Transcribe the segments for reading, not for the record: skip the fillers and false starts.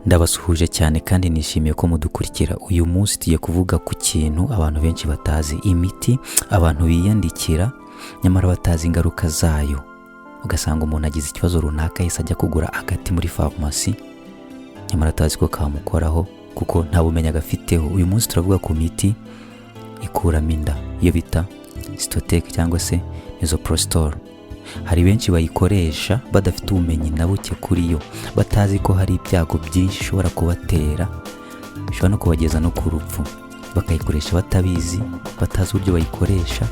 Ndabasuhuje cyane kandi nishimiye ko mudukurikira. Uyu munsi tugiye kuvuga ku kintu abantu benshi batazi, imiti abantu biyandikira nyamara batazi ingaruka zayo. Ugasanga umuntu agize ikibazo runaka, yahise ajya kugura agati muri farumasi, nyamara atazi ko kamukoraho kuko nta bumenyi agafiteho. Uyu munsi turavuga ku miti ikuramo inda, iyo bita Cytotec cyangwa se misoprostol. Hari benshi bayikoresha badafite ubumenyi na buke kuri yo, batazi ko hari ibyago byinshi ishobora kubatera, bishobora no kubageza no ku rupfu. Bakayikoresha batabizi, batazi uburyo bayikoresha,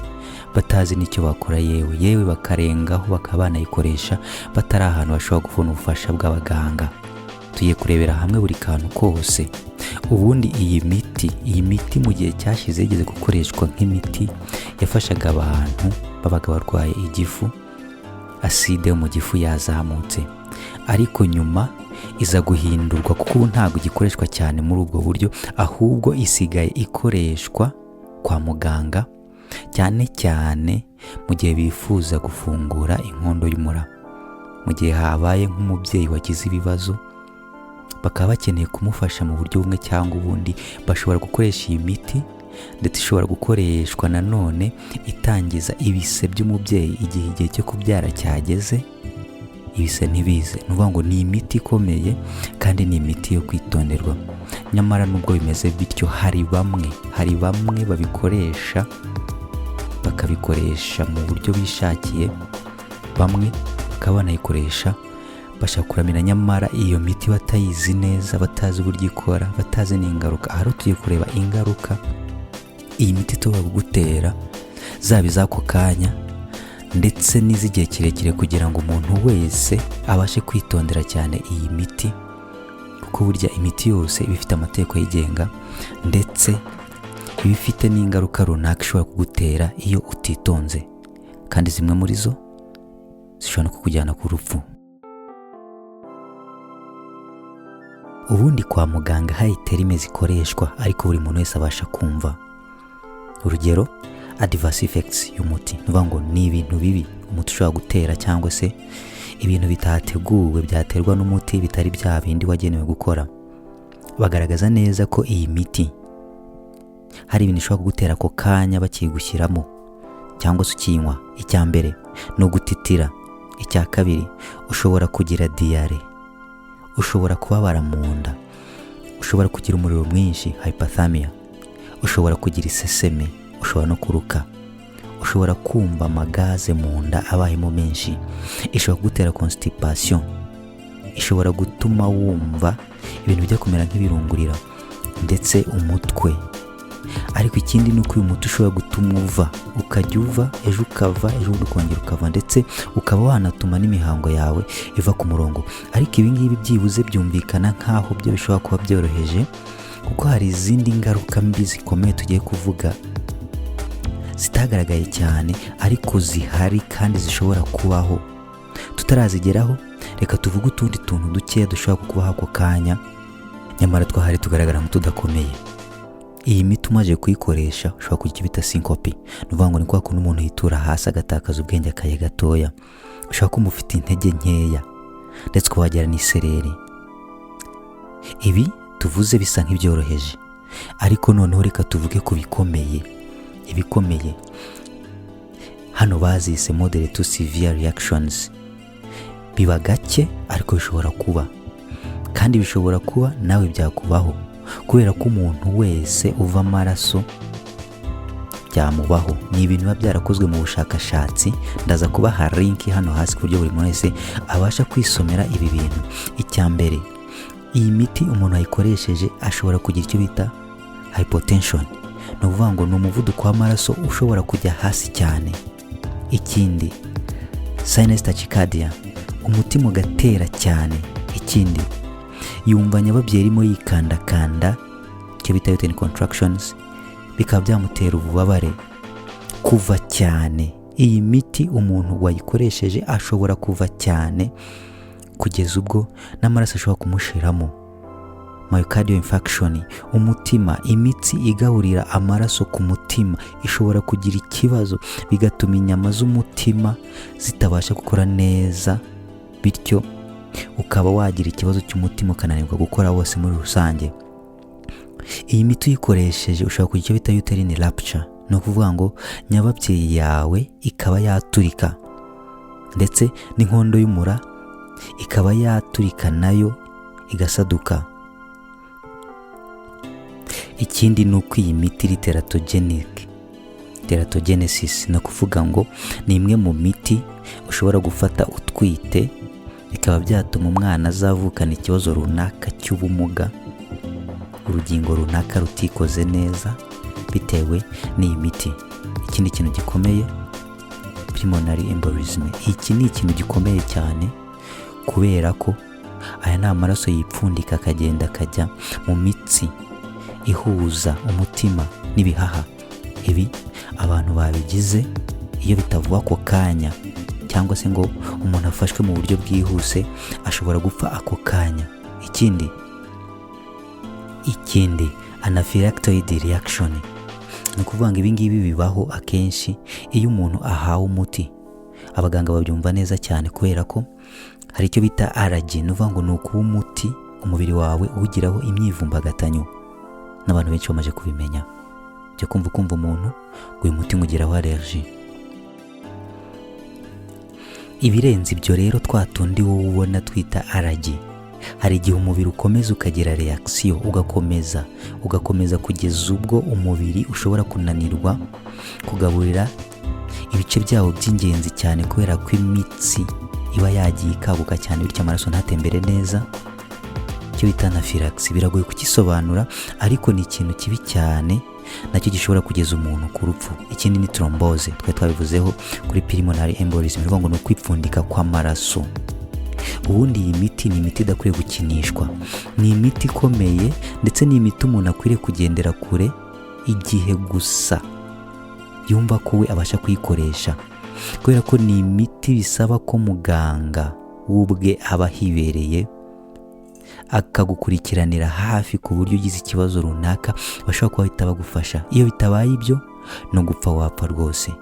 batazi n'icyo bakora, yewe yewe bakarengaho bakaba banayikoresha batari ahantu bashobora kubona ubufasha bw'abaganga. Tugiye kurebera hamwe buri kantu kose. Ubundi iyi miti mu gihe cyashize yigeze gukoreshwa nk'imiti yafashaga abantu babaga barwaye igifu, aside yo mu gifu yazamutse, ariko nyuma iza guhindurwa kuko ubu ntabwo igikoreshwa cyane muri ubwo buryo, ahubwo isigaye ikoreshwa kwa muganga cyane cyane mu gihe bifuza gufungura inkondo y'umura, mu gihe habaye nk'umubyeyi wagize ibibazo bakaba bakeneye kumufasha mu buryo bumwe cyangwa ubundi, bashobora gukoresha iyi miti. Ndetse ishobora gukoreshwa nanone itangiza ibise by'umubyeyi igihe igihe cyo kubyara cyageze, ibise ntibize. Ni ukuvuga ngo ni imiti ikomeye kandi ni imiti yo kwitonderwa. Nyamara nubwo bimeze bityo, hari bamwe babikoresha, bakabikoresha mu buryo bishakiye, bamwe bakaba banayikoresha bashaka kuramira, nyamara iyo miti batayizi neza, batazi uburyo ikora, batazi n'ingaruka. Ahari tugiye kureba ingaruka iyi miti ishobora kugutera, zaba iz'ako kanya ndetse n'iz'igihe kirekire, kugira ngo umuntu wese abashe kwitondera cyane iyi miti, kuko burya imiti yose iba ifite amategeko ayigenga, ndetse iba ifite n'ingaruka runaka ishobora kugutera iyo utitonze, kandi zimwe muri zo zishobora no kukujyana ku rupfu. Ubundi kwa muganga hari terme zikoreshwa ariko buri muntu wese abasha kumva. Urugero, adverse effects y'umuti, ni ukuvuga ngo ni ibintu bibi umuti ushobora gutera, cyangwa se ibintu bitateguwe byaterwa n'umuti, bitari bya bindi wagenewe gukora. Bagaragaza neza ko iyi miti hari ibintu ishobora kugutera ako kanya bakiyigushyiramo cyangwa se ukiyinywa. Icya mbere ni ugutitira. Icya kabiri, ushobora kugira diyare, ushobora kubabara mu nda, ushobora kugira umuriro mwinshi, hyperthermia, ushobora kugira iseseme, ushobora no kuruka, ushobora kumva amagaze mu nda abayemo menshi, ishobora kugutera constipation, ishobora gutuma wumva ibintu bijya kumera nk'ibirungurira ndetse umutwe. Ariko ikindi ni uko uyu muti ushobora gutuma uva, ukajya uva ejo, ukava ejo bundi, ukongera ukava, ndetse ukaba wanatuma n'imihango yawe iva ku murongo. Ariko ibi ngibi byibuze byumvikana nk'aho byo bishobora kuba byoroheje, kuko hari izindi ngaruka mbi zikomeye tugiye kuvuga zitagaragaye cyane ariko zihari kandi zishobora kubaho. Tutarazigeraho, reka tuvuge utundi tuntu dukeya dushobora kukubaho ako kanya, nyamara twahari tugaragara nk'utudakomeye. Iyi miti umaze kuyikoresha ushobora kugira icyo bita syncope. Ni ukuvuga ngo ni kwa kundi umuntu yitura hasi agatakaza ubwenge akanya gatoya. Ushobora kumva ufite intege nkeya, ndetse ukaba wagira n'isereri. Ibi tuvuze bisa nk'ibyoroheje, ariko noneho reka tuvuge ku bikomeye. Ibikomeye hano bazise moderate to severe reactions. Biba gake ariko bishobora kuba, kandi bishobora kuba nawe byakubaho, kubera ko umuntu wese uva amaraso byamubaho. Ni ibintu biba byarakozwe mu bushakashatsi. Ndaza kubaha link hano hasi ku buryo buri muntu wese abasha kwisomera ibi bintu. Icya mbere, iyi miti umuntu ayikoresheje ashobora kugira icyo bita hypotension. Ni ukuvuga ngo ni umuvuduko w'amaraso ushobora kujya hasi cyane. Ikindi, sinus tachycardia, umutima ugatera cyane. Ikindi, yumva nyababyeyi irimo yikandakanda, icyo bita uterine contractions, bikaba byamutera ububabare. Kuva cyane, iyi miti umuntu wayikoresheje ashobora kuva cyane kugeza ubwo n'amaraso ashobora kumushiramo. Myocardial infarction, umutima, imitsi igaburira amaraso ku mutima ishobora kugira ikibazo, bigatuma inyama z'umutima zitabasha gukora neza, bityo Ukaba wagira ikibazo cy'umutima, ukananirwa gukora wose muri rusange. Iyi miti uyikoresheje ushobora kugira icyo bita uterine rupture, ni ukuvuga ngo nyababyeyi yawe ikaba yaturika, ndetse n'inkondo y'umura ikaba yaturika, nayo igasaduka. Ikindi ni uko iyi miti iri teratogenic, teratogenesis, ni ukuvuga ngo ni imwe mu miti ushobora gufata utwite, bikaba byatuma umwana azavukana ikibazo runaka cy'ubumuga, urugingo runaka rutikoze neza bitewe n'iyi miti. Ikindi kintu gikomeye, pulmonary embolism. Iki ni ikintu gikomeye cyane kubera ko aya ni amaraso yipfundika, akagenda akajya mu mitsi ihuza umutima n'ibihaha. Ibi abantu babigize, iyo bitavuwe ako kanya cyangwa se ngo umuntu afashwe mu buryo bwihuse, ashobora gupfa ako kanya. Ikindi, anaphylactoid reaction, ni ukuvuga ngo ibi ngibi bibaho akenshi iyo umuntu ahawe umuti. Abaganga babyumva neza cyane kubera ko hari icyo bita allergy, ni ukuvuga ngo ni ukuba umuti umubiri wawe uwugiraho imyivumbagatanyo. N'abantu benshi bamaze kubimenya, jya kumva ukumva umuntu ngo uyu muti ngugiraho allergy. Ibirenze ibyo rero, twa tundi wowe ubona twita allergy, hari igihe umubiri ukomeza ukagira reaction, ugakomeza ugakomeza kugeza ubwo umubiri ushobora kunanirwa kugaburira ibice byawo by'ingenzi cyane, kubera ko imitsi iba yagiye ikaguka cyane, bityo amaraso ntatembere neza, icyo bita anaphylaxis. Biragoye kugisobanura, ariko ni ikintu kibi cyane nacyo gishobora kugeza umuntu ku rupfu. Ikindi ni thrombose, twari twabivuzeho kuri pulmonary embolism, ni ukuvuga ngo ni ukwipfundika kw'amaraso. Ubundi iyi miti ni imiti idakwiye gukinishwa, ni imiti ikomeye, ndetse ni imiti umuntu akwiriye kugendera kure igihe gusa yumva ko we abasha kuyikoresha, kubera ko ni imiti bisaba ko muganga w'ubwe aba ahibereye, akagukurikiranira hafi, ku buryo ugize ikibazo runaka bashobora kuba bahita bagufasha. Iyo bitabaye ibyo, no gupfa wapfa rwose.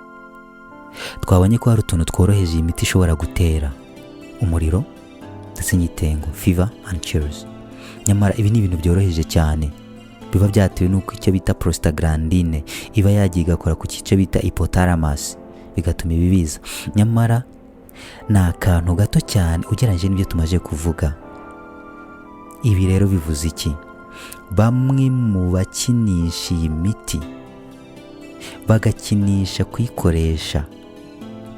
Twabonye ko hari utuntu tworoheje iyi miti ishobora gutera: umuriro ndetse n'igitengo, fever and chills. Nyamara ibi ni ibintu byoroheje cyane, biba byatewe n'uko icyo bita prostaglandine iba yagiye igakora ku gice bita hypothalamus, bigatuma ibi biza. Nyamara ni akantu gato cyane ugereranyije n'ibyo tumaze kuvuga. Ibi rero bivuze iki? Bamwe mu bakinisha iyi miti, bagakinisha kuyikoresha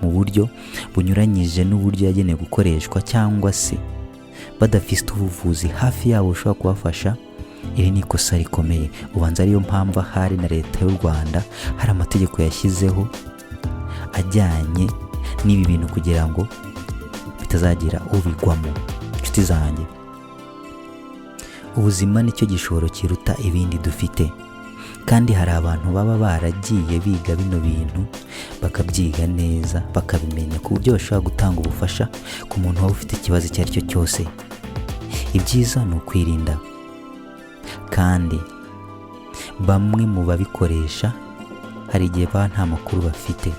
mu buryo bunyuranyije n'uburyo yagenewe gukoreshwa, cyangwa se badafite ubuvuzi hafi yabo bushobora kubafasha, iri ni ikosa rikomeye. Ubanza ariyo mpamvu ahari na Leta y'u Rwanda hari amategeko yashyizeho ajyanye n'ibi bintu kugira ngo bitazagira ubigwamo. Inshuti zanjye, ubuzima nicyo gishoro kiruta ibindi dufite, kandi hari abantu baba baragiye biga bino bintu, bakabyiga neza, bakabimenya ku buryo bashobora gutanga ubufasha ku muntu waba ufite ikibazo icyo ari cyo cyose. Ibyiza ni ukwirinda, kandi bamwe mu babikoresha hari igihe baba nta makuru bafite.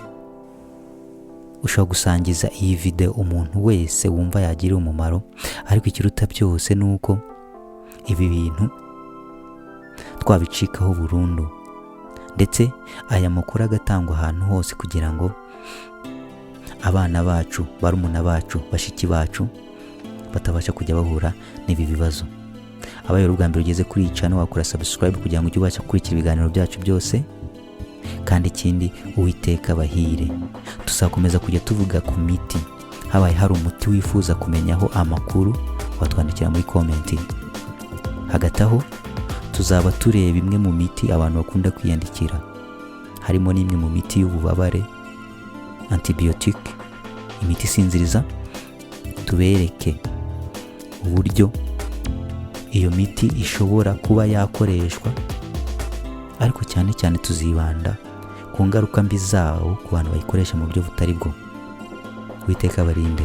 Ushobora gusangiza iyi video umuntu wese wumva yagirira umumaro, ariko ikiruta byose ni uko ibi bintu twabicikaho burundu, ndetse aya makuru agatangwa ahantu hose kugira ngo abana bacu, barumuna bacu, bashiki bacu batabasha kujya bahura n'ibi bibazo. Abaye ubwa mbere ugeze kuri iyi channel, wakora subscribe kugira ngo ujye ubasha gukurikira ibiganiro byacu byose. Kandi ikindi, Uwiteka bahire. Tuzakomeza kujya tuvuga ku miti. Habaye hari umuti wifuza kumenyaho amakuru, watwandikira muri comment. Hagati aho tuzaba tureba imwe mu miti abantu bakunda kwiyandikira, harimo n'imwe mu miti y'ububabare, antibiyotike, imiti isinziriza, tubereke uburyo iyo miti ishobora kuba yakoreshwa, ariko cyane cyane tuzibanda ku ngaruka mbi zawo ku bantu bayikoresha mu buryo butari bwo. Uwiteka barinde.